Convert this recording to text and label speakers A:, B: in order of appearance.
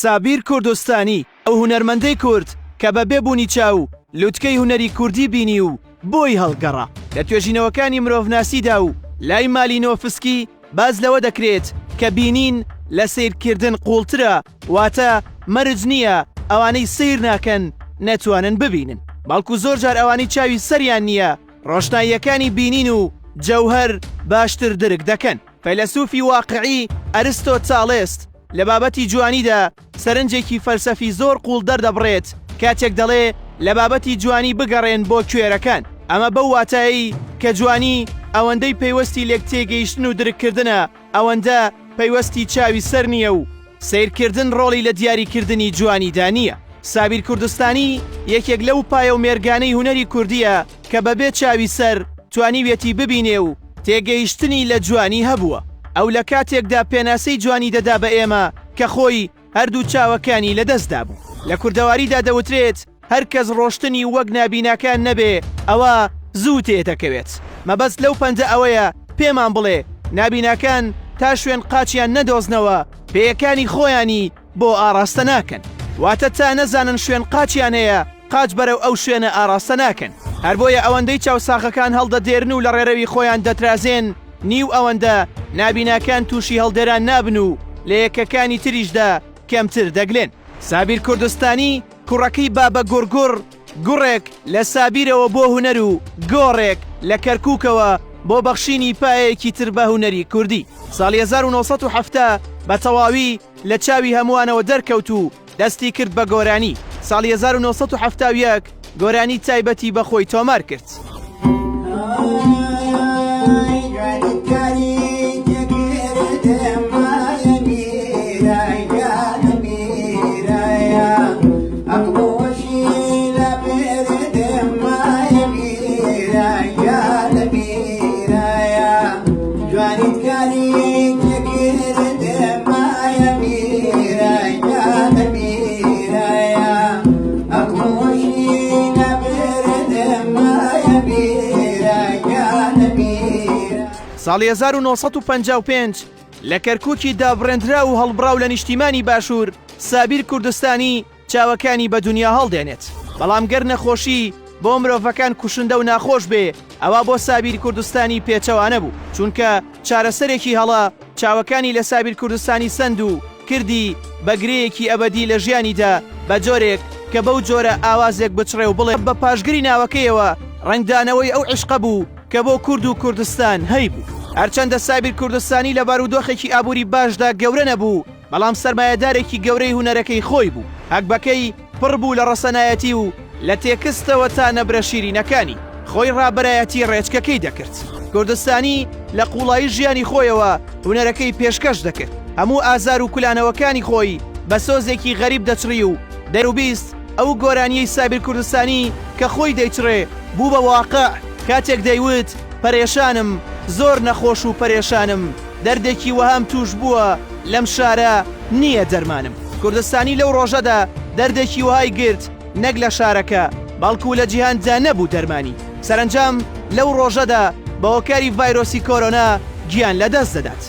A: سابیر کوردستانی، ئەو هونەرمەندەی کورد کە بە بێ بوونی چاو لوتکەی هونەری کوردی بینی و بۆی هەڵگەڕا. لە توێژینەوەکانی مرۆڤناسیدا و لای مالینۆفسکی باس لەوە دەکرێت کە بینین لە سەیرکردن قووڵترە، واتە مەرج نییە ئەوانەی سەیر ناکەن نەتوانن ببینن، بەڵکو زۆرجار ئەوانەی چاوی سەریان نییە ڕۆشناییەکانی بینین و جەوهەر باشتر درک دەکەن. فەیلەسوفی واقعی ئەرستۆ تاڵێست لە بابەتی جوانیدا سەرنجێکی فەلسەفی زۆر قووڵ دەردەبڕێت کاتێک دەڵێ لە بابەتی جوانی بگەڕێن بۆ کوێرەکان. ئەمە بەو واتایەی کە جوانی ئەوەندەی پەیوەستی لێکتێگەیشتن و درککردنە ئەوەندە پەیوەستی چاوی سەر نییە و سەیرکردن ڕۆڵی لە دیاریکردنی جوانیدا نییە. سابیر کوردستانی یەکێک لەو پایە و مێرگانەی هونەری کوردییە کە بەبێ چاوی سەر توانیویەتی ببینێ و تێگەیشتنی لە جوانی هەبووە. ئەو لە کاتێکدا پێناسەی جوانی دەدا بە ئێمە کە خۆی هەردوو چاوەکانی لەدەست دابوو. لە کوردەواریدا دەوترێت هەر کەس ڕۆشتنی وەک نابیناکان نەبێ ئەوا زوو تێدەکەوێت. مەبەست لەو پەندە ئەوەیە پێمان بڵێ نابیناکان تا شوێن قاچیان نەدۆزنەوە پێیەکانی خۆیانی بۆ ئاڕاستە ناکەن. واتە تا نەزانن شوێن قاچیان هەیە قاچ بەرەو ئەو شوێنە ئاڕاستە ناکەن. هەر بۆیە ئەوەندەی چاوساغەکان هەڵدەدێرن و لە ڕێرەوی خۆیان دەترازێن نیو ئەوەندە نابیناکان تووشی هەڵدێران نابن و لە یەکەکانی تریشدا کەمتر دەگلێن. سابیر کوردستانی کوڕەکەی بابە گوڕگوڕ، گوڕێک لە سابیرەوە بۆ هونەر و گۆڕێک لە کەرکووکەوە بۆ بەخشینی پایەیەکی تر بە هونەری کوردی. ساڵی 1970 بە تەواوی لە چاوی هەمووانەوە دەرکەوت و دەستی کرد بە گۆرانی. ساڵی 1971 گۆرانی تایبەتی بە خۆی تۆمار کرد. ساڵی 1955 لە کەرکووکی دابڕێندراو و هەڵبڕاو لە نیشتیمانی باشوور، سابیر کوردستانی چاوەکانی بە دونیا هەڵدێنێت. بەڵام گەر نەخۆشی بۆ مرۆڤەکان کوشندە و ناخۆش بێ، ئەوا بۆ سابیر کوردستانی پێچەوانە بوو، چونکە چارەسەرێکی هەڵە چاوەکانی لە سابیر کوردستانی سەند و کردی بە گرێیەکی ئەبەدی لە ژیانیدا بە جۆرێک کە بەو جۆرە ئاوازێک بچڕێ و بڵێ بە پاشگری ناوەکەیەوە ڕەنگدانەوەی ئەو عیشقە بوو کە بۆ کورد و کوردستان هەیبوو. هەرچەندە سابیر کوردستانی لە بارودۆخێکی ئابووری باشدا گەورە نەبوو، بەڵام سەرمایەدارێکی گەورەی هونەرەکەی خۆی بوو، هەگبەکەی پڕ بوو لە ڕەسەنایەتی و لە تێکستەوە تا نەبرە شیرینەکانی، خۆی ڕابەرایەتی ڕێچکەکەی دەکرد. کوردستانی لە قووڵایی ژیانی خۆیەوە هونەرەکەی پێشکەش دەکرد، هەموو ئازار و کولانەوەکانی خۆی بە سۆزێکی غەریب دەچڕی و دەیویست ئەو گۆرانییەی سابیر کوردستانی کە خۆی دەیچڕێ بوو بە واقع کاتێک دەیوت، پەرێشانم، زۆر نەخۆش و پەرێشانم، دەردێکی وەهام تووش بووە لەم شارە نییە دەرمانم. کوردستانی لەو ڕۆژەدا دەردێکی وەهای گرت نەک لە شارەکە بەڵکو لە جیهاندا نەبوو دەرمانی. سەرەنجام لەو ڕۆژەدا بە هۆکاری ڤایرۆسی کۆرۆنا گیان لەدەست دەدات.